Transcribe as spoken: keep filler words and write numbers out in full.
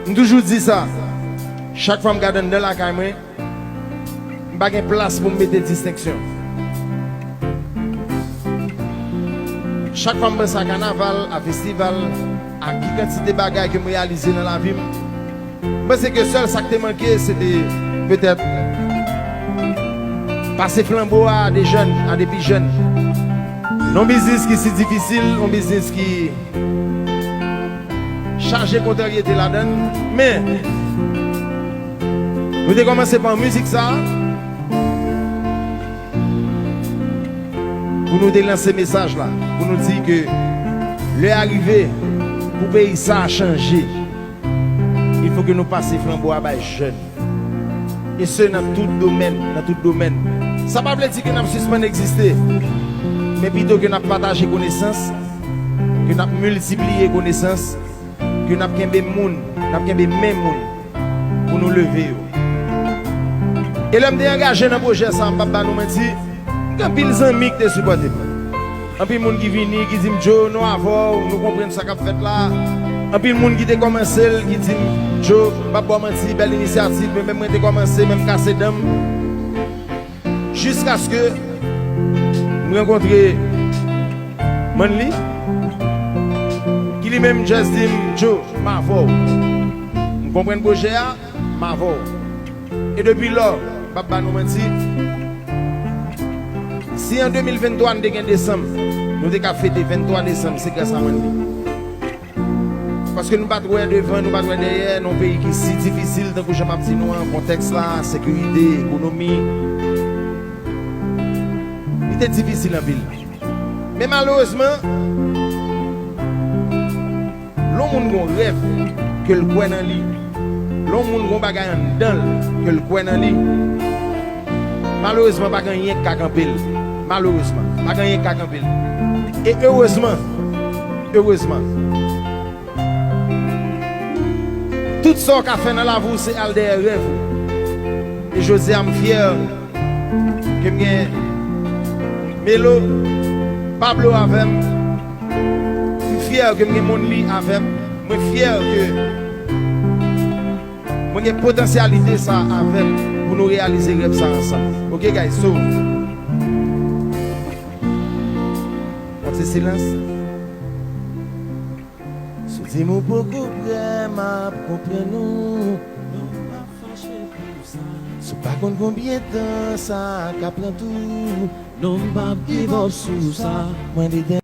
M toujou di sa, chak fwa m gade anndan lakay mwen, m pa gen plas pou m mete distenksyon. Chak fwa m panse a kanaval, a festival, a ki kantite bagay ke m reyalize nan lavi m, m panse ke sèl sa k te manke, se te petèt pase flanbo a de jèn, a de pi jèn. Yon biznis ki si difisil, yon biznis ki chaje kontraryete ladan l, men nou te kòmanse pa mizik sa a pou nou te lanse mesaj la, pou nou di ke lè a rive pou peyi sa a chanje. Il faut que nou pase flanbo a bay jèn. E se nan tout domèn, nan tout domèn. Sa pa vle di ke n ap sispann egziste, men pito ke n ap pataje konesans, ke n ap miltipliye konesans, ke n ap kenbe moun, n ap kenbe men moun pou nou leve yo. E lè m te angaje nan pwojè sa a, m p ap ba nou manti, gen anpil zanmi ki te sipòte m. Anpil moun ki vini, ki di m, "Joe, nou avè w, nou konprann sa k ap fèt la." Anpil moun ki te kòmanse l, ki di m, "Joe, m p ap ba w manti, bèl inisyativ, men menm mwen te kòmanse, men m kase dan m." Jiskaske m rankontre Manley, ki li menm just di m, "Joe, m avè w. M konprann pwojè a, m avè w." E depi lò, m p ap ba nou manti, si an de mil venntwa n te gen desanm, nou te ka fete venntwa desanm, se gras a Manley. Paske nou pa t wè devan, nou pa t wè dèyè, nan yon peyi ki si difisil, tankou jan m ap di nou an, kontèks la, sekirite, ekonomi. Li te difisil anpil. Men malerezman, lè yon moun gen yon rèv ke l kwè nan li, lè yon moun gen yon bagay anndan l ke l kwè nan li, malerezman, pa gen anyen k ka kanpe l. Malerezman, pa gen anyen k ka kanpe l. E erezman, erezman, tout sa w ka fè nan lavi w, se al dèyè rèv ou. E jodi a, m fyè ke m gen Melo, Pablo avè m. M fyè ke m gen Monly avè m. Mwen fyè ke mwen gen potansyalite sa avè m pou nou reyalize rèv sa ansanm. Ok, guys, so, yon ti silans. Si w di m ou poko prè, m ap konprann ou. Non, m pa fache pou sa. Si w pa konn konbyen tan sa ka pran tou. Non, m p ap give up sou sa. Mwen dedan.